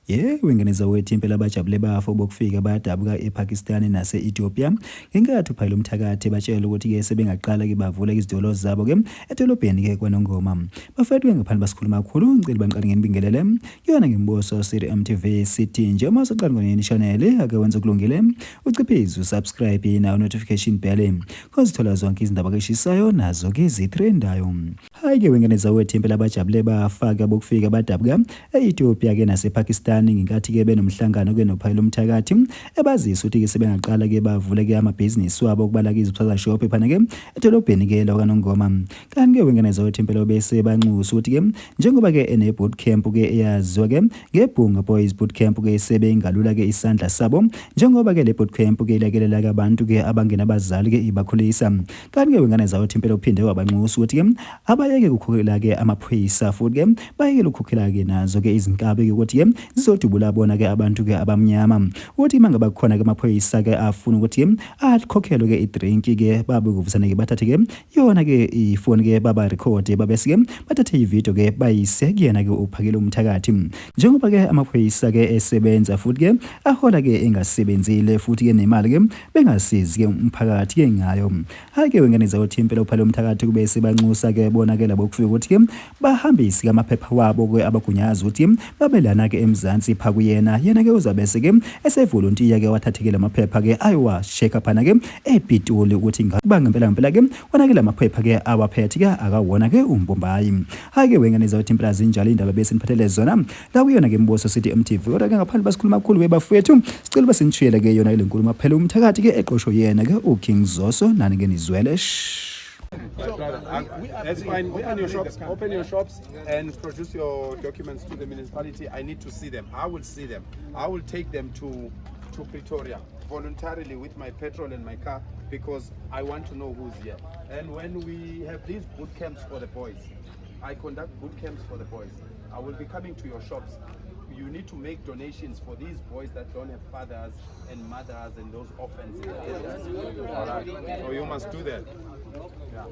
Yebo, ingane zawethu impela bajabule bafo bokufika bayadabuka ePakistan nase-Ethiopia. Ngenkathi uPhakelumthakathi ebatshela ukuthi-ke sebengaqala-ke bavule izitolo zabo-ke edolobheni-ke kwaNongoma. Bafethu-ke ngaphandle basikhuluma kakhulu, ngicela bangiqale nginibingelele. Kuyona ngembuso Siri MTV sithi nje uma usaqala ngone channel ake wenze okulungile, uciphize usubscribe nayo notification bell. Kozithola zonke izindaba keshisayo nazo-ke zitrendayo. Hhayi-ke wengane zawethu impela bajabule bafaka bokufika badabuka e-Ethiopia-ke nasePakistan ngenkathi-ke benomhlangano-ke noPhakelumthakathi ebazisa ukuthi-ke sebengaqala-ke bavule-ke amabhizinisi wabo okubala-ke iziphaza shop phana-ke edolobheni-ke lakwaNongoma. Kanti-ke wengane zawethu impela bese banxusa ukuthi-ke njengoba-ke ene-boot camp-ke eyaziwa-ke ngeBhunga Boys Boot Camp-ke sebengalula-ke isandla sabo njengoba-ke le boot camp-ke ilekelela-ke abantu-ke abangenabazali-ke ibakhulisa. Kanti-ke wengane zawethu impela uphinde wabanxusa ukuthi-ke abayeke ukukhokhela-ke amaphoyisa futhi-ke bayekele ukukhokhela-ke nazo-ke izinkabi-ke ukuthi-ke zizodubula bona-ke abantu-ke abamnyama. Uthi uma ngabe kukhona-ke amaphoyisa-ke afuna ukuthi-ke akhokhelwe-ke idrinki-ke babe kuvusane-ke bathathe-ke yona-ke ifoni-ke babarekhode babese-ke bathathe ividiyo-ke bayise kuyena-ke uPhakelumthakathi. Njengoba-ke amaphoyisa-ke esebenza futhi-ke ahola-ke engasebenzile futhi-ke nemali-ke bengasizi ke umphakathi ke ngayo. Hhayi ke wengane zawuthi impela uPhakelumthakathi kube sebanxusa ke bona ke labo kufika ukuthi ke bahambise ke amaphepha wabo ke abagunyazi ukuthi babelana ke eMzansi pha kuyena yena ke uzabe seke esevolontiya ke wathatheke lamaphepha ke ayowasheka phana ke ePitoli ukuthi ngakuba ngempela ngempela ke wona ke lamaphepha ke awaphethe ke akawona ke umbombayi. Hhayi ke wengane zawuthi impela zinjalo indaba bese niphathele zona la kuyona ke Mbuso City MTV. Kodwa ke ngaphandle basikhuluma kakhulu ke bafowethu, sicela uba sinishiyele ke yona ile nkulumo Phakelumthakathi ke eqoshwe yena ke uKing Zoso nani ke nizwele. Shh. That's fine. Open your shops. Open your shops and produce your documents to the municipality. I need to see them. I will see them. I will take them to Pretoria voluntarily with my petrol and my car because I want to know who's here. And when we have these boot camps for the boys, I conduct boot camps for the boys. I will be coming to your shops. You need to make donations for these boys that don't have fathers and mothers and those orphans in the areas. All right. So you must do that. Yeah.